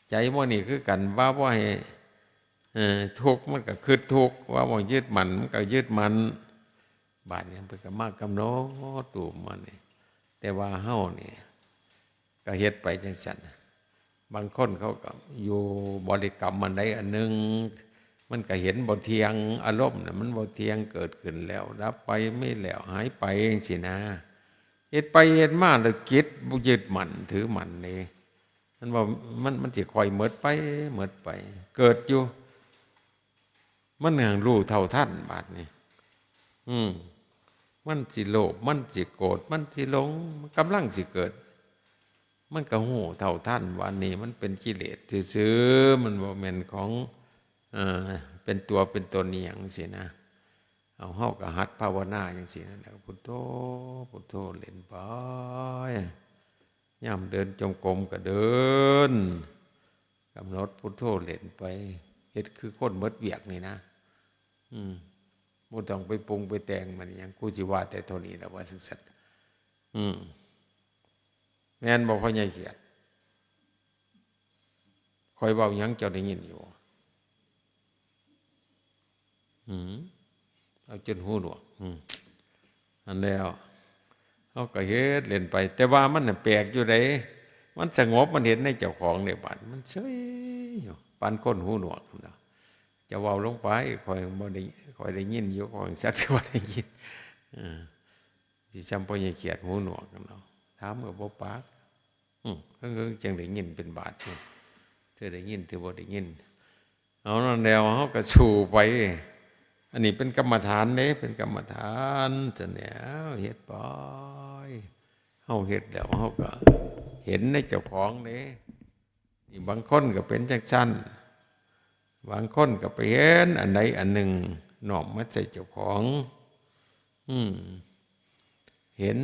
ใจหมู่นี้คือกัน ว่าบ่ให้ เอ่อ ทุกข์มันก็คือทุกข์ ว่าบ่ยึดมั่นมันก็ยึดมั่น บาดนี้เพิ่นก็มากำหนดรูปมานี่ แต่ว่าเฮานี่ก็เฮ็ดไปจังซั่น บางคนเขาก็อยู่บริกรรมอันใดอันหนึ่ง มันก็เห็นบ่เที่ยง อารมณ์น่ะมันบ่เที่ยง เกิดขึ้นแล้วดับไป มีแล้วหายไปจังซี้นะ เฮ็ดไปเฮ็ดมาแล้วจิตบ่ยึดมั่นถือมั่นนี่ มันว่ามัน มันสิค่อยหมดไป หมดไป เกิดอยู่ มันแฮ่งรู้เท่าทันบาดนี้ อืม มันสิโลภ มันสิโกรธ มันสิหลง มันกำลังสิเกิด มันก็รู้เท่าทันว่านี่มันเป็นกิเลสซื่อๆ มันบ่แม่นของ เอ่อ เป็นตัวเป็นตนอีหยังซี้นะ เอา เฮาก็หัดภาวนาจังซี้นั่นแหละ พุทโธ พุทโธเล่นไป ยามเดินจงกรมก็เดิน กำหนดพุทโธเล่นไป เฮ็ดคือคนหมดเวียกนี่นะ อืม บ่ต้องไปปรุงไปแต่งมันหยัง กูสิว่าแต่เท่านี้ล่ะ ว่าจั่งซั้น อืม แม่นบ่ พ่อใหญ่เขียด ข้อยเว้าหยังเจ้าได้ยินอยู่ อืม เอาจนหูหนวก อืม อันแล้ว เฮาก็เฮ็ดเล่นไป แต่ว่ามันน่ะแปลกอยู่เด้ มันสงบ มันเห็นในเจ้าของเด้ บาดมันเฉยอยู่ ปานคนหูหนวกนั่นน่ะ จะเว้าลงไป ข้อยบ่ได้ ข้อยได้ยินอยู่ ข้อยสักแต่ว่าได้ยิน เออ สิซ่ำพ่อใหญ่เขียดหูหนวกนั่นเนาะ ถามก็บ่ปาก อืม เฮิงๆ จั่งได้ยินเป็นบาดอยู่ เทื่อได้ยิน เทื่อบ่ได้ยิน เอานั่นแล้ว เฮาก็สู้ไป อันนี้เป็นกรรมฐานเด้ เป็นกรรมฐาน ซั่นแหล้ว เฮ็ดไป เฮาเฮ็ดแล้ว เฮาก็เห็นในเจ้าของเด้ นี่บางคนก็เป็นจั่งซั้น บางคนก็ไปเห็นอันใดอันหนึ่ง น้อมมาใส่เจ้าของ อืม เห็น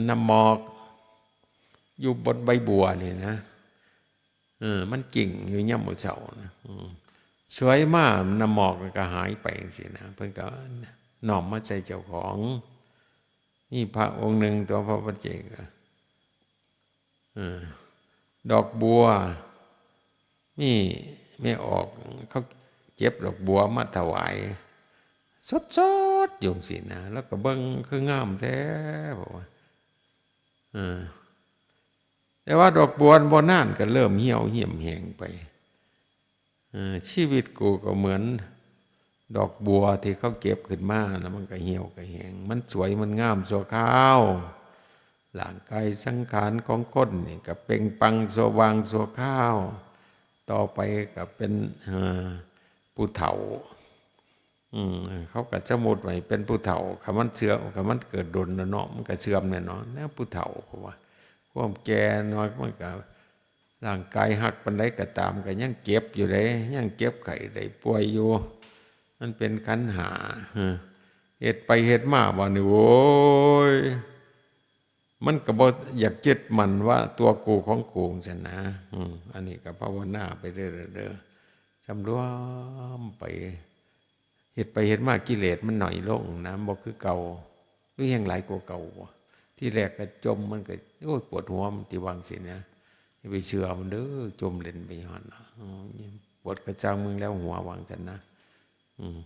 น้ำหมอก อยู่บนใบบัวนี่นะ เออ มันกิ่งอยู่ยามมื้อเช้านะ อืม สวยมาก น้ำหมอกมันก็หายไปจั่งซี้นะ เพิ่นก็น้อมมาใส่เจ้าของ มีพระองค์หนึ่ง ตัวพระปัจเจกอะ เออ ดอกบัว นี่แม่ออก เขาเก็บดอกบัวมาถวาย สดๆ อยู่จั่งซี้นะ แล้วก็เบิ่ง คืองามแท้ บอกว่า เออ แต่ว่าดอกบัวบ่นานก็เริ่มเหี่ยวเหี่ยมแห้งไป เออ ชีวิตกูก็เหมือนดอกบัวที่เขาเก็บขึ้นมา แล้วมันก็เหี่ยวก็แห้ง มันสวยมันงามชั่วคราว ร่างกายสังขารของคนนี่ก็เปล่งปลั่งสว่างชั่วคราว ต่อไปก็เป็น เอ่อ ผู้เฒ่า อืม เขาก็สมมุติไว้เป็นผู้เฒ่า คันมันเสื่อม คันมันเกิดโดนแล้วเนาะ มันก็เสื่อมแน่นอน แนวผู้เฒ่า เพราะว่าความแก่น้อยมันก็ ร่างกายฮักปานใดก็ตาม ก็ยังเจ็บอยู่เด้ ยังเจ็บไข้ได้ป่วยอยู่ มันเป็นขันธ์ห้า เออ เฮ็ดไปเฮ็ดมาบาดนี้ โอ้ย มันก็บ่อยากยึดมั่นว่าตัวกูของกูจั่งซี้นะ อืม อันนี้ก็ภาวนาไปเรื่อยๆ เด้อ สำรวมไป เฮ็ดไปเฮ็ดมากิเลสมันน้อยลงนะ มันบ่คือเก่า หรือแฮ่งหลายกว่าเก่าบ่ ทีแรกก็จม มันก็ โอ้ย ปวดหัว มันสิว่าจั่งซี้นะ อย่าไปเชื่อมันเด้อ จมเล่นไปหั่นน่ะ อืม ปวดกระจ่างมึงแล้วหัว ว่าจั่งซั้นนะ อืม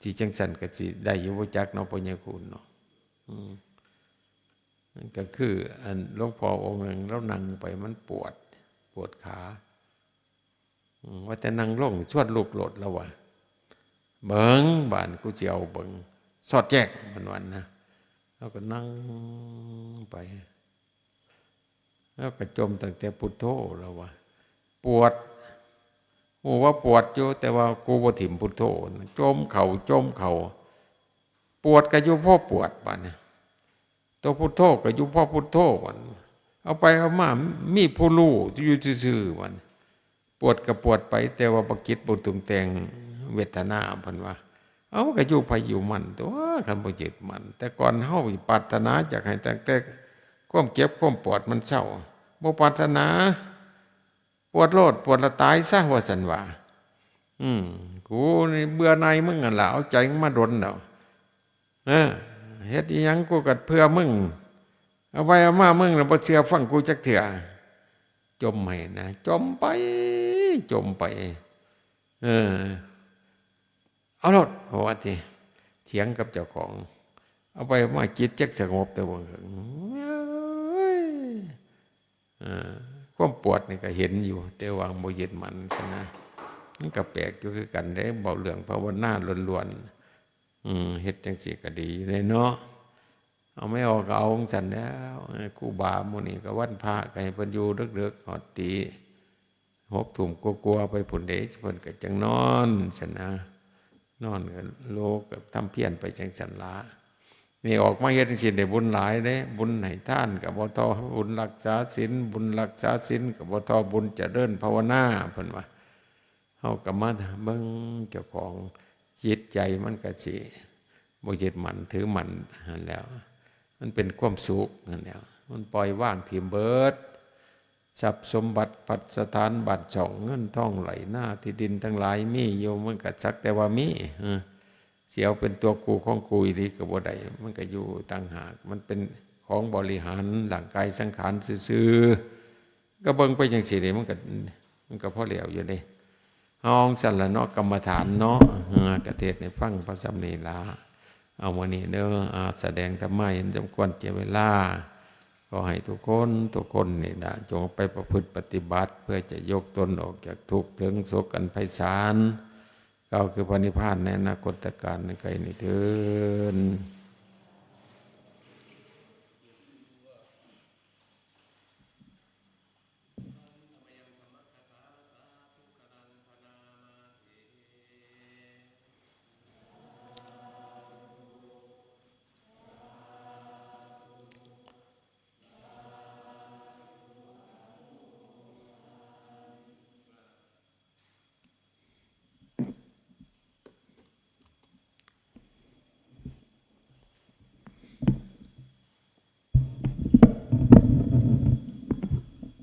สิจั่งซั้นก็สิได้อยู่บ่จักเนาะ พ่อใหญ่คูณเนาะ อืม มันก็คือ อันหลวงพ่อองค์หนึ่ง ลาวนั่งไปมันปวด ปวดขา อืม ว่าแต่นั่งลงชวนลุกโลดลาวว่า เบิ่งบาดนี้กูสิเอาเบิ่ง สอดแจ้ง เพิ่นว่านะ ลาวก็นั่งไป ลาวก็จมตั้งแต่พุทโธ ลาวว่า ปวด ฮู้ว่าปวดอยู่ แต่ว่ากูบ่ถิ่มพุทโธนะ จมเข้า จมเข้า ปวดก็อยู่พอปวดบาดนี้ ตัวพุทโธก็อยู่พอพุทโธบาดนี้ เอาไปเอามามีผู้รู้อยู่ซื่อๆ บาดนี้ ปวดก็ปวดไป แต่ว่าบ่คิดบ่ปรุงแต่งเวทนา เพิ่นว่า เอ้า ก็อยู่ไผอยู่มันตั๊ว คันบ่ยึดมั่น แต่ก่อนเฮาปรารถนาอยากให้ตั้งแต่ความเจ็บความปวดมันเซา บ่ปรารถนา ปวดโลด ปวดละตายซะ ว่าซั่นว่า อืม กูนี่เบื่อหน่ายมึงหั่นล่ะ เอาใจมึงมาดนแล้ว เออ เฮ็ดอิหยังกูก็เพื่อมึง เอาไปเอามามึงน่ะบ่เชื่อฟังกูจักเทื่อ จมให้นะ จมไป จมไป เออ เอาโลด ว่าติ เถียงกับเจ้าของ เอาไปเอามาจิตจักสงบแต่ว่า เอ้ย เอ่อ ความปวดนี่ก็เห็นอยู่ แต่ว่าบ่ยึดมั่นซะนะ มันก็แปลกอยู่คือกันเด้ เว้าเรื่องภาวนาล้วนๆ อืม เฮ็ดจั่งซี้ก็ดีอยู่เด้เนาะ เอาไม่ออกก็เอาจั่งซั้นแล้ว เออ ครูบาหมู่นี้ก็วันพระก็ให้เพิ่นอยู่ดึกๆ ฮอดตีหกทุ่มกว่าๆ ไปพุ้นเด้ เพิ่นก็จั่งนอนซั้นนะ นอนก็โลกก็ทำเพียรไปจั่งซั้นละ นี่ออกมาเฮ็ดจั่งซี้ได้บุญหลายเด้ บุญให้ทานก็บ่ท่อบุญรักษาศีล บุญรักษาศีลก็บ่ท่อบุญเจริญภาวนา เพิ่นว่า เฮาก็มาเบิ่งเจ้าของจิตใจมันก็สิบ่ยึดมั่นถือมั่นหั้นแหล้ว มันเป็นความสุขหั้นแหล้ว มันปล่อยวางถิ่มเบิด ทรัพย์สมบัติภัสถานบ้านช่อง เงินทองไร่นาที่ดินทั้งหลายมีอยู่ มันก็สักแต่ว่ามี เออ สิเอาเป็นตัวกูของกูอีหลีก็บ่ได้ มันก็อยู่ต่างหาก มันเป็นของบริหารร่างกายสังขารซื่อๆ ก็เบิ่งไปจั่งซี้เด้ มันก็ มันก็พอแล้วอยู่เด้ เอาจั่งซั้นล่ะเนาะ กรรมฐานเนาะ เออ ก็เทศน์ให้ฟังพอส่ำนี้ล่ะ เอามื้อนี้เด้อ อา แสดงธรรมะเห็นสมควรแก่เวลา ขอให้ทุกคน ทุกคนนี่ล่ะ จงไปประพฤติปฏิบัติ เพื่อจะยกตนออกจากทุกข์ ถึงสุขอันไพศาล กล่าวคือพระนิพพานในอนาคตกาลอันใกล้นี้เทอญ